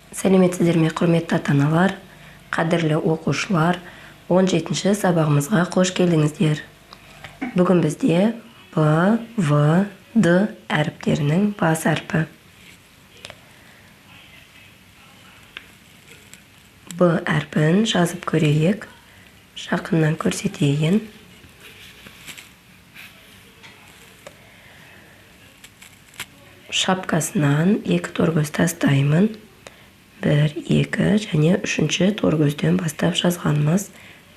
Сәлеметсіздер ме, құрметті ата-аналар, қадірлі оқушылар, 17-ші сабағымызға қош келдіңіздер. Бүгін бізде Б, В, Д әріптерінің бас әрпі. Б әрпін жазып көрейік. Жақыннан көрсетейін. Шапкасынан екі торкөз тастаймын. 1, 2 және 3-ші торкөзден бастап жазғанымыз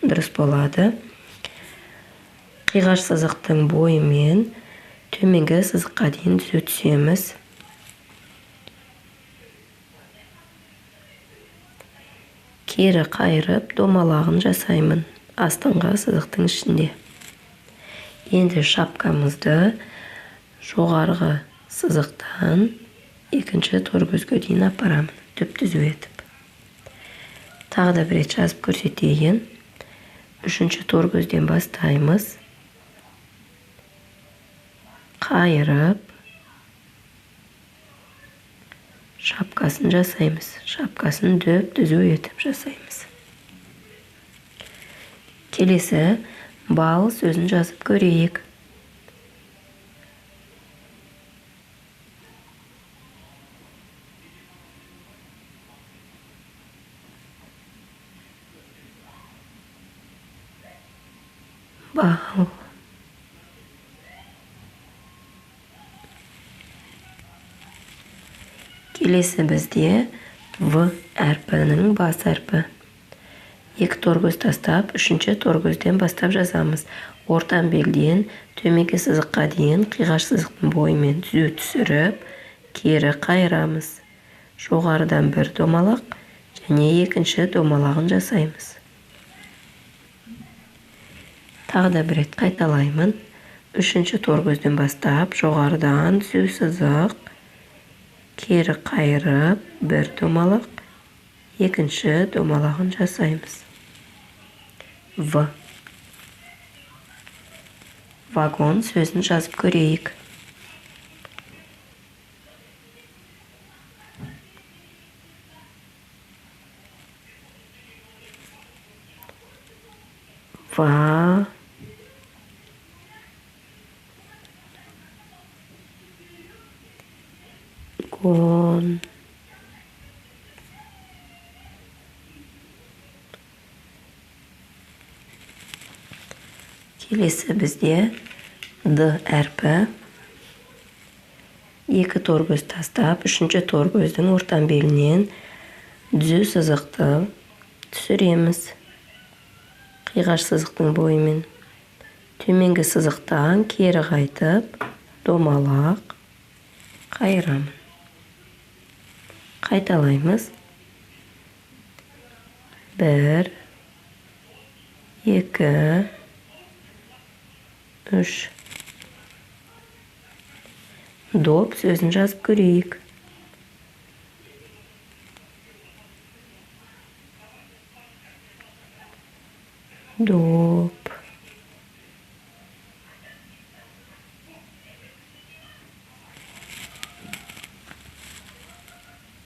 дұрыс болады. Қиғаш сызықтың бойымен төменгі сызыққа дейін түзу түсеміз. Кері қайырып домалағын жасаймын астыңғы сызықтың ішінде. Енді шапкамызды жоғарғы сызықтан екінші торкөзге дейін апарамын, түп-түзу етіп. Тағы да бір рет жазып көрсетейін. 3-ші торкөзден бастаймыз. Қайырып шапкасын жасаймыз. Шапкасын түп-түзу етіп жасаймыз. Келесі бал сөзін жазып көрейік. Бал. Келесі бізде В әрпінің бас әрпі. Екі торкөз тастап, 3-ші торкөзден бастап жазамыз. Ортан белден төменгі сызыққа дейін қиғаш сызықтың бойымен түзу түсіріп, кері қайырамыз. Жоғарыдан бір домалақ және екінші домалағын жасаймыз. Тағы да бір рет қайталаймын. 3-ші торкөзден бастап, жоғарыдан түзу сызық, кері қайырып, бір домалақ, екінші домалағын жасаймыз. В. Вагон сөзін жазып көрейік. Ва. Гон. Келесі бізде Д әрпі. Екі торкөз тастап, 3-ші торкөздің ортан белінен түзу сызықты түсіреміз. Қиғаш сызықтың бойымен. Төменгі сызықтан кері қайтып, домалақ қайырамын. Қайталаймыз. 1, 2, 3. Доп сөзін жазып көрейік. Доп.